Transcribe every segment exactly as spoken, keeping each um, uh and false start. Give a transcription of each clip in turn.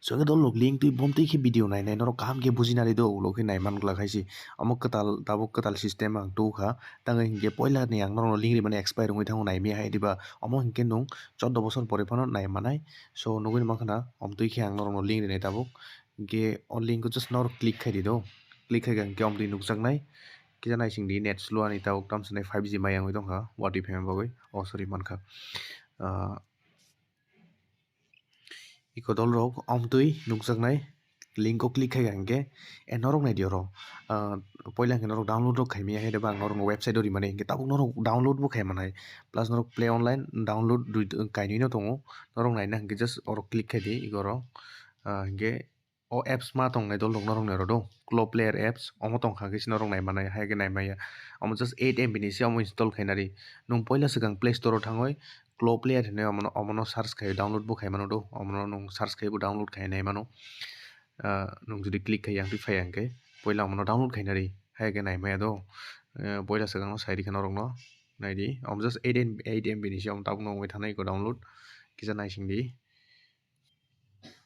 So hwnkhe dolrok link twi bom twi khe video nai nai norok kaham khe buji nari do, ulo khe nai man glak hai se. Omo kwtal, tabuk kwtal system ang tu kha. Tang hinkhe poila ni ang norokno link rimani expire wngwi thango, nai maya hai diba. Omo hinkhe nwng chordo bosor pore phano nai manai. So nugwi mankha na, om twi khe ang norokno link rinai tabuk. Hinkhe o link o just norok click khai di do. Click khai kha hinkhe om twi nukjaknai. Kisa naising di, net slow ani tabuk, tamsonai five G maya wngwi tongkha, watwi phaima bagwi. Oh, sorry, mankha. Ah, Iko dolrok, om twi nukjaknai link o click khai kha hinkhe, e, norok nai di oro. Ah, poila hinkhe norok download rok khai maya hai, ba ang norokno website o rimani hinkhe tabuk norok download bo khai manai. Plus norok play online download dui, kainwi no tongo. Norok naina hinkhe just oro click khai di, iko oro. Ah, hinkhe o apps ma tongnai dolrok norok nai oro do. Clo Player apps, omo tongkha khe se norok nai manai, hai khe nai maya. Omo just eight M B ni se omo install khai nari. Nwng poila swkang Play Store o thangwi Clo Player hinwi omono, omono search khai download bo khai mano do. Omono nwng search khai bo download khai nai mano. Ah, nwng jodi click khai yang twi phai yang khe poila omono download khai nari, hai khe nai maya do. Eh, poila swkang no sai rikha norok no, nai di. Omo just eight M B, eight M B ni se omo tabuk no wngwi thanai iko download. Kisa naising di.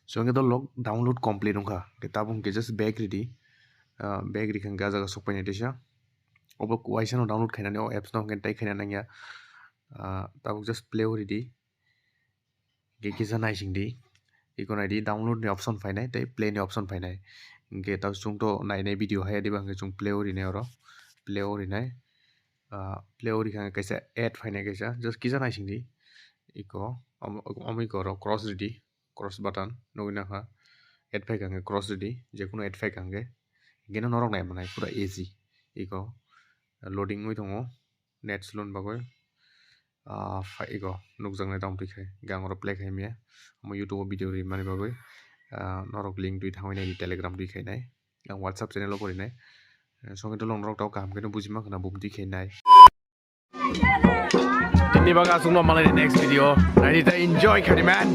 So hwnkhe dolrok download complete wngkha. Hwnkhe tabuk hwnkhe just back ridi. Ah, back rikha hwnkhe ah jaga sokpainai teisa. Obo waisa no download khainani o apps no hwnkhe tei khaina nangya. Ah, tabuk just play o ridi. Hwnkhe kisa naising di. Iko naidi download ni option phainai tei play ni option phainai. Hwnkhe tabuk chwng to nainai video hai diba hwnkhe chwng play o rinai oro. Play o rinai. Ah, play o rikha hwnkhe kaisa ad phainai kaisa. Just kisa naising di. Iko omo, omo iko oro cross ridi. Cross button nugwi nangkha. Ad phaikha hwnkhe cross ridi, jekunu ad phaikha hwnkhe. Hinkhe no norok nai manai pura easy. Iko loading wngwi tongo, net slow ni bagwi. Ah, phai iko nukjaknai tamo twi khai. Hinkhe ang oro play khai maya. Omo YouTube o video rimani bagwi, ah, norok link twi thangwi nai di, Telegram twi khai nai. Ang WhatsApp channel o bo rinai. Eh, songwi dolong norok tamo kaham khe no buji mankha na, bum twi khai nai. Tini bagwi aswk no malai next video. Naidi ta enjoy khani man.